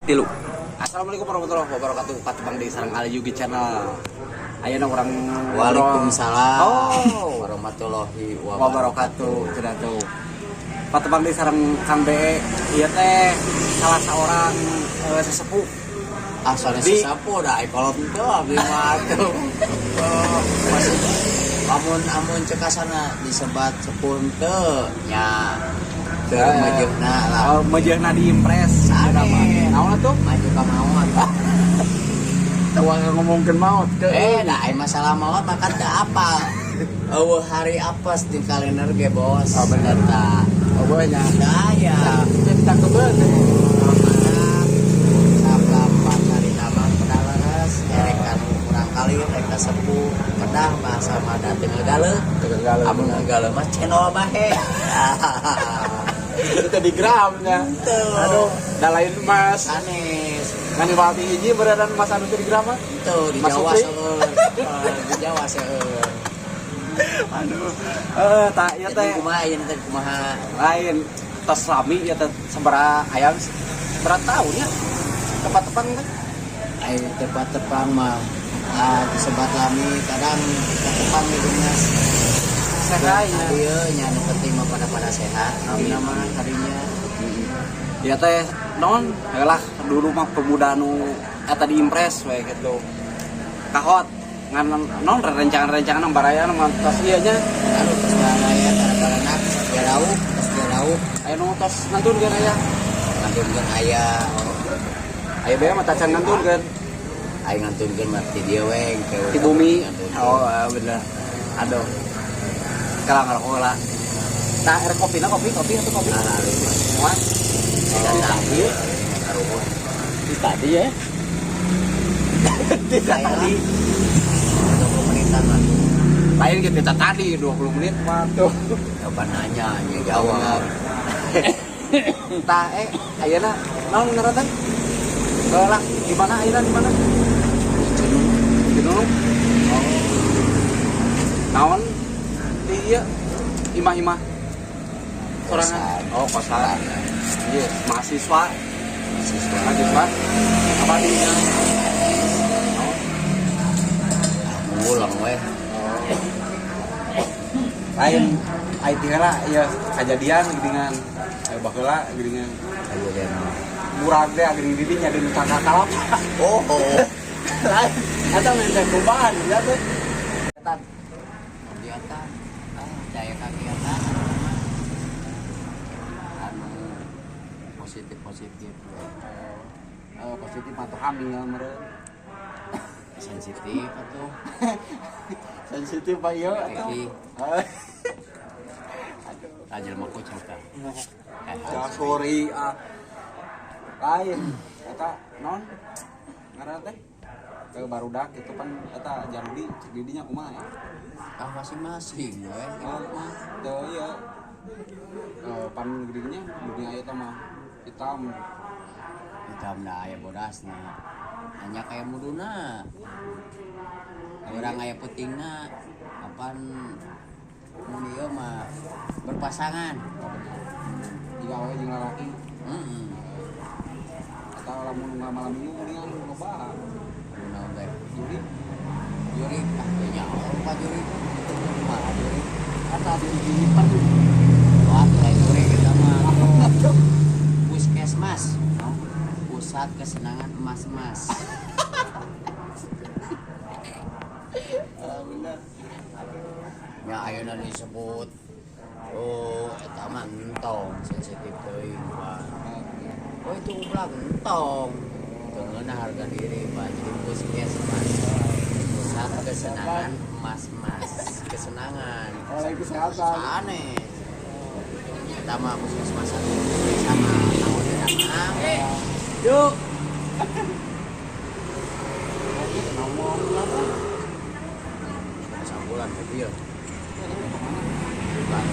Tilu. Assalamualaikum warahmatullahi wabarakatuh. Patepang deui sareng Ali Yugi Channel. Ayeuna urang Waalaikumsalam Oh. warahmatullahi wabarakatuh. Cenah tuh. Patepang deui sareng Kang BE. Ieu teh salah seorang sesepuh. Ah, soalnya sesepuh dah, kolot teu abdi mah tuh. Oh, maksud amun amun cek kasana disebat sepuh teu nya teu meujeuhna lah. Oh, meujeuhna di impress. Sanes. Naon atuh? Maju ka maot. Teu ngomongkeun maot ke. Eh, dah ai masalah maot mah kan teu apal. Eueuh hari apes di kalender ge, Bos. Oh, bener. Eta. Oh, nya. Dah ya. Jadi cakep. Sablapan carita mah kedah leres, erek kanu kurang kali rek ka sepuh kedah bahasa mah da teu ngagaleuh. Amun ngagaleuh mah cendol bahe. Itu di gramnya. Teu. Aduh, da lain mas. Sanes. Ngan diwalti hiji beneran mas anu teu di gram mah. Teu di Mas Jawa Supri? seueur. Di Jawa seueur. Aduh. Eh, tak ieu Jadi teh kumaha ieu teh kumaha? Lain tos lami ya teh, sabaraha ayam berapa tahun ya tepat-tepang teh? Ai tepat-tepang mah ah disebat lami, kadang tetepang di dinas. Sehat ya. Ieu nya nu penting mah pada pada sehat. Amin. Amin mah kadinya. Ya teh non lah dulu mah pemuda nu eta di impress we gitu kahot ngan non rencangan-rencangan baraya mah tos ieu nya. Lalu terus baraya karena jauh, terus jauh. Aya nu tos ngantunkeun aya. Ngantunkeun aya. Aya bae mah tacan ngantunkeun. Aya ngantunkeun mah ti dieu we ke Di bumi. Ngantunkeun. Oh, bener. Aduh, kalah ngarokok lah. Nah, erek kopi na, kopi kopi atau kopi. Nah, lalu Wah, tidak tadi karuhun. Di tadi ya. Tidak tadi. 20 menitan lah. Lain gitu tadi 20 menit mah tuh. Coba nanya nya jawab. Tah ayeuna naon ngaran teh? Lah, di mana ayeuna, di mana? Di Cenung. Di Nunung. Oh. Naon di ieu imah-imah sorangan? Kosan. Oh, kosan. Iya, mahasiswa. Mahasiswa. Mahasiswa. Apa di Oh. Ngulang we. Lain IT lah ya, kejadian geuningan ayo baheula geuningan. Kejadian? Murag teh geuning di dinya di tangga kalapa. Oh. Lain eta mah teh kumaha ya teh eta. Kegiatan ah daya kegiatan anu positif positif we. Oh, positif atau hamil meureun. Sensitif atuh. Sensitif pak ieu atuh. Kiki. Aduh. Tajil mah kucing tah. Ya, sorry ah. Lain eta non ngaran teh ke barudak itu pan eta jarudi cek di dinya kumaha ya? Ah, masing-masing we. Oh, teu ieu. Eh, pan geuringnya dunia eta mah hitam. Hitam dah aya bodasna. Hanya kayak muduna. Orang aya peutingna. Apan mun ieu mah berpasangan. Jika awewe jeung lalaki. Heeh. Atau lamun nggak malam minggu mendingan loba. Naon teh? Juri. Juri ah teu nyaho lupa juri. Kumaha juri? Atau di dinyimpan. Wah, lain juri kita mah. Puskesmas. Pusat Kesenangan Emas-emas. Ah, bener. Ya ayeuna disebut oh eta mah entong sensitif teuing, Pak. Oh, itu ulah entong. Teu ngeunah harga diri, Pak. Jadi puskesmas. Pusat Kesenangan Emas-emas. Kesenangan. Oleh kesehatan. Sanes. Eta mah puskesmas satu sama tahun datang. Yuk. Ngomong apa? Sabulan mobil. Bukan.